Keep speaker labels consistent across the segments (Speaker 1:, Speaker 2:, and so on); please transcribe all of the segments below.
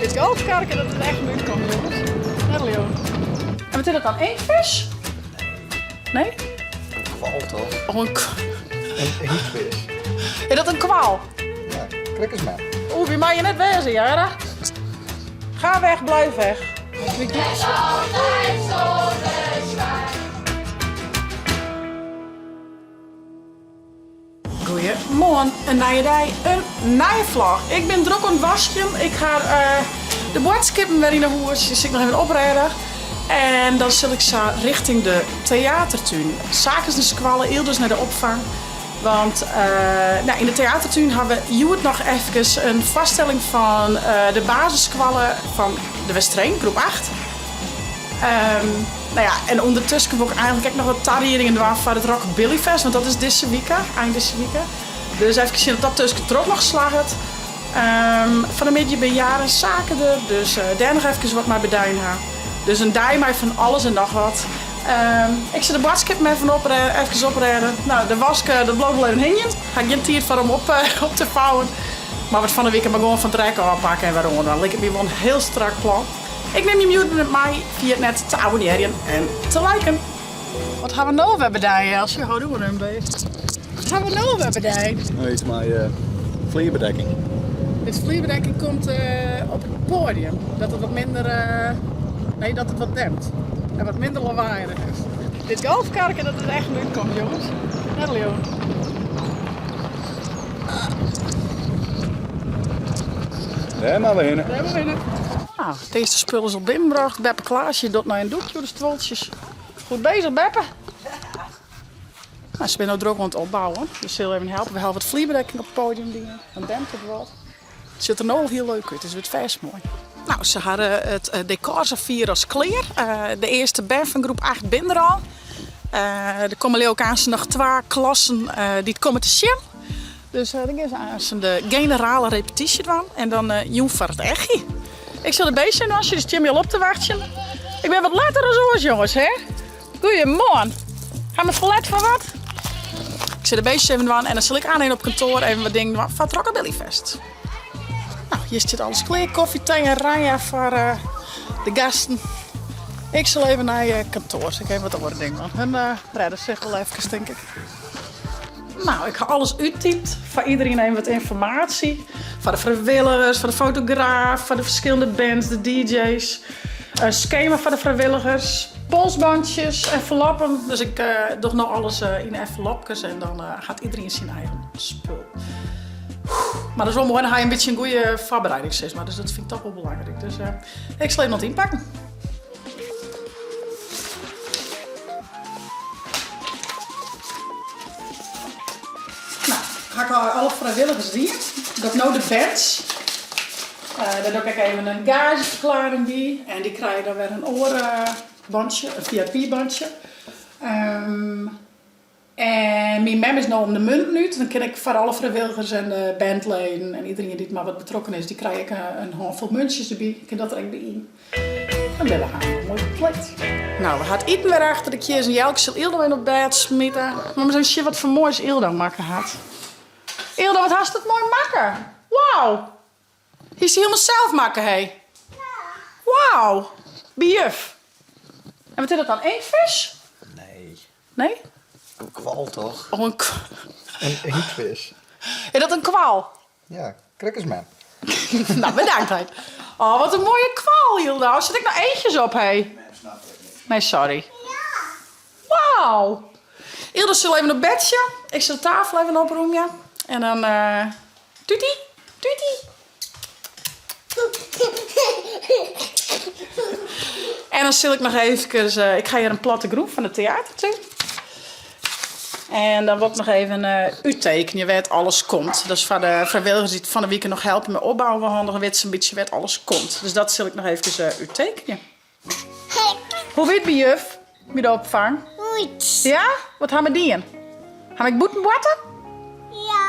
Speaker 1: Dit golfkarke dat is echt in útkomst, jongens. Net leau. En wat is dat dan? Inktvis? Nee.
Speaker 2: Nee?
Speaker 3: Een kwal toch?
Speaker 1: Oh, een
Speaker 3: Een inktvis.
Speaker 1: Is dat een kwal?
Speaker 3: Ja, klik eens maar.
Speaker 1: Oeh, wie mag je net wezen, Jara? Ga weg, blijf weg. Goeiemoarn, in nije dei, in nije vlog. Ik bin drok oan it waskjen. Ik ha de boadskippen wer yn 'e hûs. Dy sil ik noch even oprêde. En dan sil ik sa richting de teatertún. Saak is nei skoalle, Ilders nei de opfang. Want nou, yn de teatertún ha we hjoed noch efkes in foarstelling fan de basisskoalle fan de Westereen, groep 8. Nou ja, en ûndertusken wol ik eigenlik ek noch wat tariedingen dwaan foar it Rockabilly Fest, want dat is dizze wike, ein dizze wike. Dus efkes sjen oft dat tuskentroch noch slagget. Fan 'e middei binne Jaren Sake der, dus dêr noch efkes wat mei bedein ha. Dus in dei mei fan alles en noch wat. Ik sil de boadskippen even efkes oprêde. No, de wask dat bliuwt wol even hingjen. Ha ik gjin tiid foar om op te fouwen. Mar wat fan 'e wike mar gewoan fan it rek ôfpakke en wer oandwaan. Liket my wol in hiel strak plan. Ik nim jim hjoed mei, ferjit net te abonnearjen en te liken. Wat ha we no wer bedein, Jelsje? Hou doe mar in beest. Wat ha we no wer bedein?
Speaker 2: Iets mei flierbedekking.
Speaker 1: Dit flierbedekking komt op it poadium. Dat it wat minder, nee dat it wat dempt. En wat minder lawaaierig is. Dit golfkarke dat is echt in útkomst jonges. Net leau.
Speaker 2: Dêr moatte we hinne.
Speaker 1: Dêr moatte we hinne. Nou, it earste spul is al binnenbrocht. Beppe Klaasje docht nei in doekje oer de stuoltsjes. Goed bezich, Beppe. Nou, se binne no drok oan it opbouwen. We sille even helpe. We hawwe wat flierbedekking op it podium dien. Dan dempt it wat. It sjocht der no al hiel leuk út, dus it wurdt fêst moai. Nou, se hawwe it dekor safier as klear. De earste bern fan groep 8 binne der al. Der komme leau ik aanst noch twa klassen dy't komme te sjen. Dus dan gean se aanst de generale repetysje dwaan en dan jûn foar it echie. Ik sil de beestjes even waskje, dus tsjin my al op te wachtsjen. Ik bin wat letter as oars, jonges, hè? Goeiemoarn. Ha we ferlet fan wat? Ik sil de beestjes even dwaan en dan sil ik aanheen op kantoar even wat dingen dwaan foar it Rockabilly Fest. Nou, hjir stiet alles klear. Koffie, thee en ranja foar eh, de gasten. Ik sil even nei eh, kantoar, sil ik even wat oare dingen dwaan. Hun uh, redde sich wol efkes, tink ik. Nou, ik ha alles úttypt. Foar iedereen even wat ynformaasje. Foar de frijwilligers, foar de fotograaf, foar de ferskillende bands, de DJ's. In skema foar de frijwilligers, polsbandjes, enveloppen. Dus ik doch no alles yn envelopkes en dan hat iedereen syn eigen spul. Mar dat is wol moai, dan ha je in bytsje in goede foarbereiding sis mar. Dus dat fyn ik toch wol belangryk. Dus ik sil even wat ynpakken. Nou, ha ik alle frijwilligers dien. Doch no de bands. Dêr doch ik ek even in gaazjeferklaring by. En dy krije dan wer in oar bantsje, in VIP-bantsje. En myn mem is no om de munten út. Dan kin ik foar alle frijwilligers en de bandleden en iederien dy't mar wat betrokken is, dy krije ek in hânfol muntsjes derby. Kin dat der ek by yn. Dan binne we aanst moai kompleet. Nou, we ha it iten wer achter de kies en Jelke sil Yldo even op bêd smite. Mar ris even sjen wat foar moais Yldo makke hat. Yldo, wat hast it moai makke! Wauw! Hiest dy hielendal sels makke, hé? Wauw! By juf. En wat is dat dan, inktvis?
Speaker 3: Nee.
Speaker 1: Nee?
Speaker 3: Een kwal toch?
Speaker 1: Oh, een
Speaker 3: Een inktvis.
Speaker 1: Is dat in kwal?
Speaker 3: Ja, klik eens maar.
Speaker 1: Nou, bedankt heit. Oh, wat in moaie kwal, Yldo. Der sit ek noch eachjes op, hé. Nee, sorry. Wauw. Yldo sil even op bedsje. Ik sil de tafel even opromje. En dan uh, tuti, tuti. En dan sil ik noch eefkes, uh, ik ha hjir in plattegrûn fan de teatertún. En dan wol ik noch even uh, úttekenje wêr't alles komt. Dat is foar de frijwilligers dy't fan 'e wike noch helpe mei opbouwen wol handich, dan witte se in bytsje wêr't alles komt. Dus dat sil ik noch eefkes uh, úttekenje. Hoe wie it by juf, by de opfang?
Speaker 4: Goed.
Speaker 1: Ja? Wat ha we dien? Ha ik bûten boarte?
Speaker 4: Ja.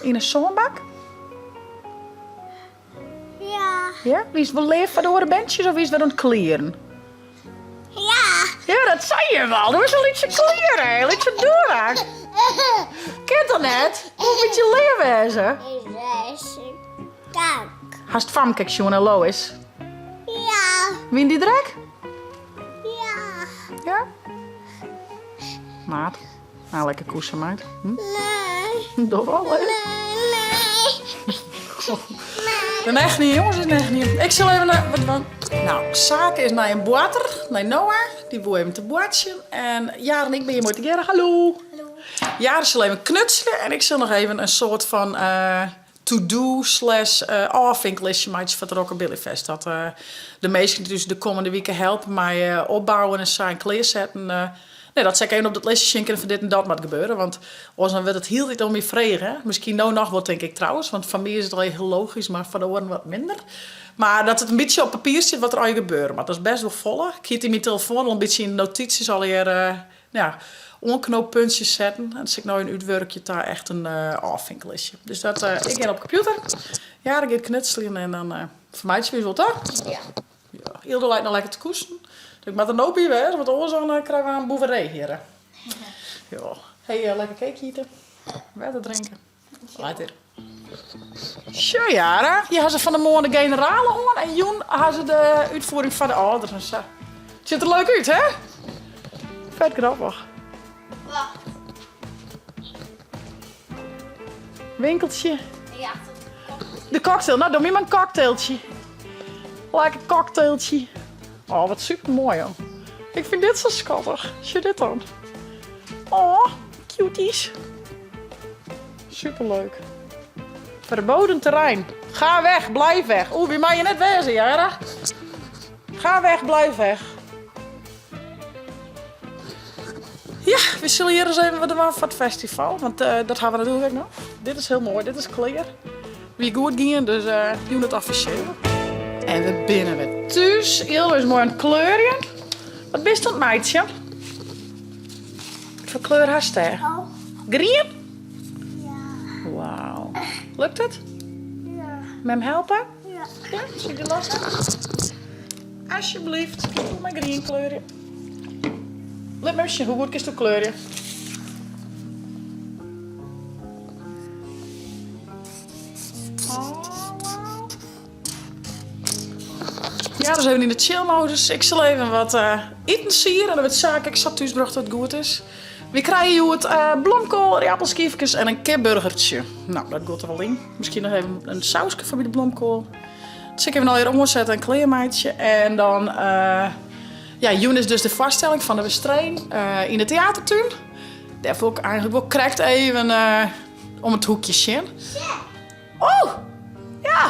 Speaker 1: Yn in sânbak?
Speaker 4: Ja.
Speaker 1: Ja? Wiest wol leaf foar de oare berntsjes of wiest wer oan it klieren?
Speaker 4: Ja.
Speaker 1: Ja, dat sei je wol. Do bist in lytse klier, hè? Lytse doerak. Kin toch net? Moet in bytsje leaf wêze?
Speaker 4: Dank.
Speaker 1: Hast Famke ek sjoen en Lois?
Speaker 4: Ja.
Speaker 1: Wiene dy der ek?
Speaker 4: Ja.
Speaker 1: Ja? Maat, nou lekker koesen, maat. Hm?
Speaker 4: Nee.
Speaker 1: Doch wel, hè?
Speaker 4: Nee, nee.
Speaker 1: De echt niet, jongens, is echt niet. Ik zal even naar, wat, wat, nou, Sake is nei in boarter, nei Noah. Dy woe even te boartsjen. En Jaren en ik bin hjir moai tegearre. Hallo.
Speaker 4: Hallo.
Speaker 1: Jaren sil even knutselen en ik sil noch even in soart fan eh, to-do slash eh, ôfvinklistje meitsje foar it Rockabilly Fest. Dat eh, de minsken dy't ús de kommende wike helpe mei eh, opbouwen en sa en klearsetten. Nee, dat se ek even op dat listje sjen kinne fan dit en dat moat gebeure. Want oars dan wurdt it hieltyd oan my frege. Miskien no noch wol, tink ik trouwens. Want foar my is it al hiel logysk, mar foar de oaren wat minder. Mar dat it in bytsje op papier stiet wat der allegear gebeure moat. Dat is bêst wol folle. Ik hie it yn myn telefoan al in bytsje yn de notysjes allegear ja, oanknooppuntsjes setten. En dat sil ik no even útwurkje ta echt in ôfvinklistje. Dus dat, ik gean op kompjûter. Jaren giet knutseljen en dan fermeitsje we ús wol, toch?
Speaker 4: Ja.
Speaker 1: Ja, Yldo leit noch lekker te koesen. Dus ik moat der no by wêze, want oars dan krije we in boeverij hjir. Ja. Hey, lekker cake ite. Wetter drinke. Later. Sjoch Jara, hjir ha se fan 'e moarn de generale hân en jûn ha se de útfiering foar de âlders en sa. Sjocht der leuk út, hè? Fet grappich.
Speaker 4: Wacht.
Speaker 1: Winkeltsje.
Speaker 4: Ja,
Speaker 1: de cocktail. Nou, doe my mar in cocktailtje. Lekker cocktailtje. Oh, wat super moai, joh. Ik fyn dit sa skattich. Sjoch dit dan. Oh, cuties. Superleuk. Verboden terrein. Ga weg, blijf weg. Oeh, wy meie net wêze, Jara. Ga weg, blijf weg. Ja, we sille hjir ris even wat dwaan foar it festival. Want eh, dat ha we natuerlik ek noch. Dit is hiel moai, dit is klear. Wie goed gien, dus uh, jûn it offisjeel. En we binne wer thús. Yldo is moai oan it kleurjen. Wat bist oan it meitsjen? Wat foar kleur hast dêr?
Speaker 4: Oh.
Speaker 1: Grien?
Speaker 4: Ja.
Speaker 1: Wauw. Lukt it?
Speaker 4: Ja.
Speaker 1: Mem helpe?
Speaker 4: Ja.
Speaker 1: Ja, sil ik dy losse? Alsjeblieft, doe mar grien kleurje. Lit my sjen, hoe goed kinsto kleurje? Oh, wow. Ja, dus even yn de chillmodus. Ik sil even wat uh, iten siere en dan wurdt Sake ek sa thúsbrocht dat it goed is. Wy krije hjoed uh, blomkoal, ierdappelskiefkes en in kipburgertsje. Nou, dat giet der wol yn. Miskien noch even in sauske foar by de blomkoal. Dat sil ik even allegear oansette en klearmeitsje. En dan, uh, ja, jûn is dus de foarstelling fan de Westereen uh, yn de teatertún. Dêr wol ik eigentlik wol krekt even uh, om it hoekje sjen. Oh, ja.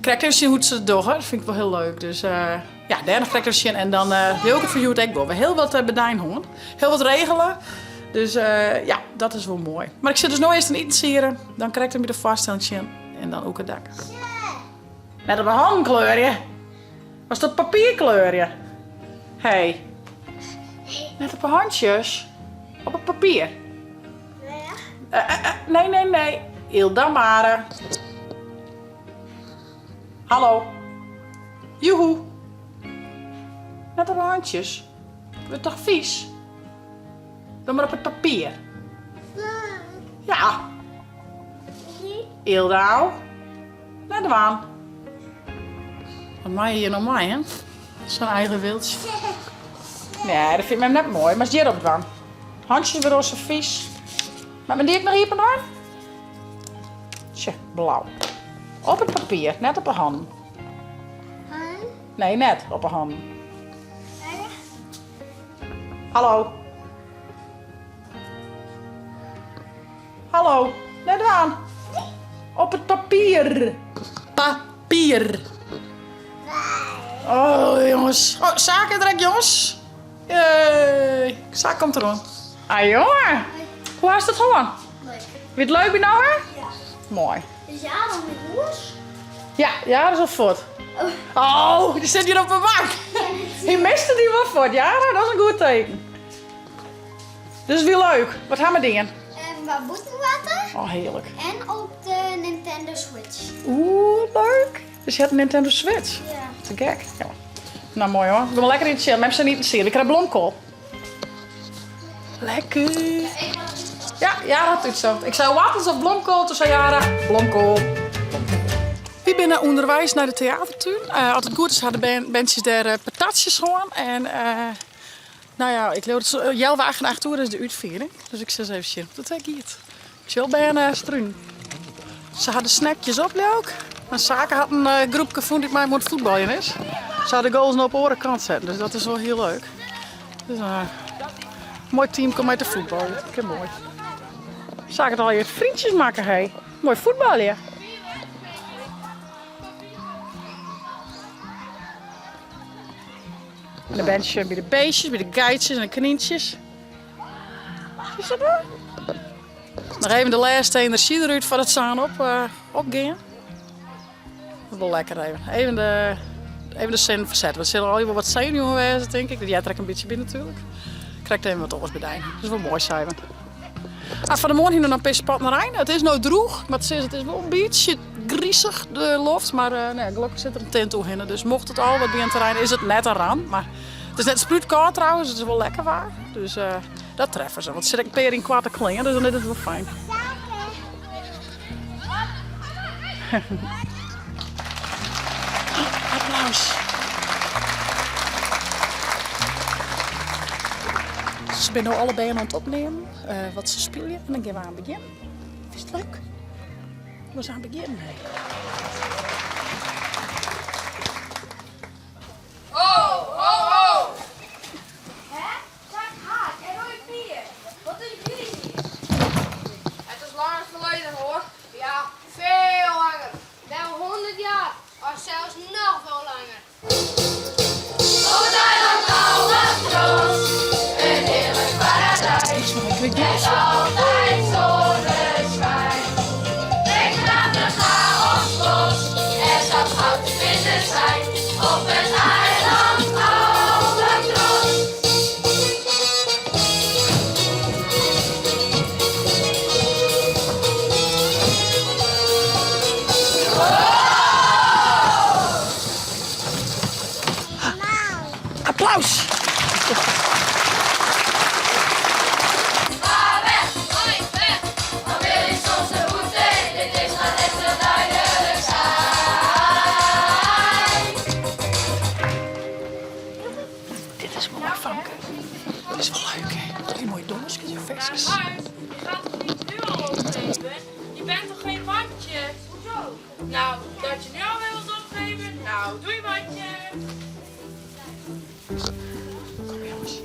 Speaker 1: Krekt even sjen hoe't se it dogge. Dat fyn ik wol hiel leuk. Dus uh, ja, dêr noch krekt even sjen. En dan uh, wol ik it foar hjoed ek wol. We hiel wat uh, bedein hân. Hiel wat regele. Dus uh, ja, dat is wol moai. Mar ik sil dus no earst in iten siere. Dan krekt even by de foarstelling sjen. En dan ook it dak. Net op de hannen kleurje. Was dat papier kleurje? Hey. Net op de handjes. Op het papier.
Speaker 4: Ja.
Speaker 1: Uh, uh, nee, nee, nee. Ilda Mare. Hallo. Joehoe. Net op de handjes. Wurdt toch vies? Doe mar op it papier. Ja. Ildau. Net dwaan. Wat mei je hjir no mei, hè? Sa'n eigen wiltsje. Nee, dat fynt mem net moai. Moatst hjir op dwaan. Hantsjes wurde oars sa vies. Moat men dy ek noch iepen dwaan? Tsje, blau. Op it papier, net op 'e hannen. Nee, net op 'e hannen. Hallo. Hallo, net dwaan. Op it papier. Papier. Oh, jongens. Oh, Sake der ek, jongens. Yay. Sake komt deroan. Ah, jonge. Hoe hast it hân?
Speaker 4: Leuk.
Speaker 1: Wie it leuk by Noah?
Speaker 4: Ja.
Speaker 1: Moai.
Speaker 4: Is Jaren al nei hûs?
Speaker 1: Ja, Jaren is al fuort. Oh, dy sit hjir op 'e bank. Hy miste dy wol fuort, Jara. Dat is in goed teken. Dus wie leuk. Wat ha we dien?
Speaker 4: En wat bûtenwater.
Speaker 1: Oh, hearlik.
Speaker 4: En op de Nintendo Switch.
Speaker 1: Oeh, leuk. Dus je hebt een Nintendo Switch?
Speaker 4: Ja.
Speaker 1: Te gek. Ja. Nou, moai hoor. Doe mar lekker yn chill. Mem sil iten siere. Ik krij blomkoal. Lekker. Ja, Jara hat útsocht. Ik sei woartels of blomkoal, toen sei Jara blomkoal. Wy binne ûnderweis nei de teatertún. As it goed is ha de berntsjes dêr patatsjes hân. En no ja, ik leau dat se healwei achten, acht oere is de útfiering. Dus ik sil ris even sjen hoe't it dêr giet. Ik sjoch bern strunen. Se ha de snackjes op leau ik. Mar Sake hat in groepke fûn dy't mei him oan it fuotbaljen is. Se ha de goals no op de oare kant setten, dus dat is wol hiel leuk. Dus in moai teamke om mei te fuotbaljen. Dat kin moai. Sake hat allegear vriendjes makke, hé. Moai fuotbalje. En de berntsjes by de beestjes, by de geitsjes en de knyntsjes. Is dat moai? Noch even de lêste enerzjy derút foardat se aan op, uh, opgean. Dat is wol lekker even. Even de, even de sinnen fersette. Want der sille al wol wat senuwen wêze, tink ik. Dat heart der ek in bytsje by natuerlik. Krekt even wat oars bedijnen. Dat is wol moai, Simon. Ah, fan 'e moarn hiene we noch in pear spatten rein. It is no drûch, mar it is, it is wol in bytsje grizich, de loft. Mar uh, nee, gelokkich sit der in tint oerhinne. Dus mocht it al wat begjinne te reinen, is it net in ramp. Mar it is net sprutkâld trouwens, it is wol lekker waar. Dus uh, dat treffe se. Want der sit ek in pear yn koarte klean, dus dan is it wol fijn. Applaus. Se binne no alle bern oan it opnemen uh, wat se spylje en dan gean we oan begjin. Is it leuk? We oan begjinnen.
Speaker 5: Ho, ho, ho! Hè? Zaak Haak en Roy Pier, wat doen jullie hier? Het is langer geleden hoor. Ja, veel langer. Wel 100 jaar, of zelfs nog wel langer. Op het eiland Albatros, een heerlijk paradijs. Met altijd zonneschijn. Breek vandaag de chaos los, er zal goud te vinden zijn. Op het eiland Albatros.
Speaker 1: Applaus!
Speaker 5: Ga weg, gooi weg, dan wil je soms de route. Dit is gaat echt heel duidelijk zijn.
Speaker 1: Dit is mooi, Famke. Dit is wel leuk, hè? Die mooie doosjes en versjes.
Speaker 5: Maar je gaat toch niet nu al opgeven? Je bent toch geen watje? Hoezo? Nou, dat je nu al wilt opgeven? Nou, doei watje.
Speaker 1: Kom jongens.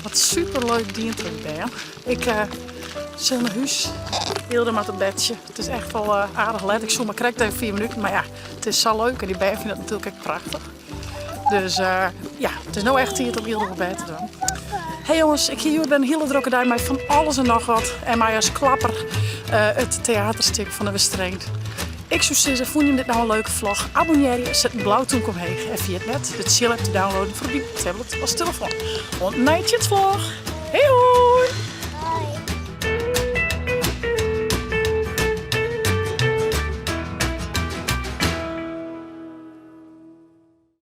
Speaker 1: Wat superleuk dient het bern. Ik uh, sil nei hús. Hilde moat op bedsje. It is echt wol uh, aardich let. Ik soe mar krekt even 4 minuten, mar ja, it is sa leuk en dy bern fine it natuerlik ek prachtich. Dus uh, ja, it is no echt tiid om Hilde op bêd te dwaan. Hey jongens, ik hie hjoed in hiele drokke dei mei fan alles en noch wat. En mei as klapper uh, it teaterstik fan de Westereen. Ik soe sizze, fûn jim dit no in leuke vlog? Abonnearje, set in blau tûmke omheech en ferjit net de Tsjil app te downloaden foar op dyn tablet of telefoan. Oant nei tsjitsvlog. Hey hoi!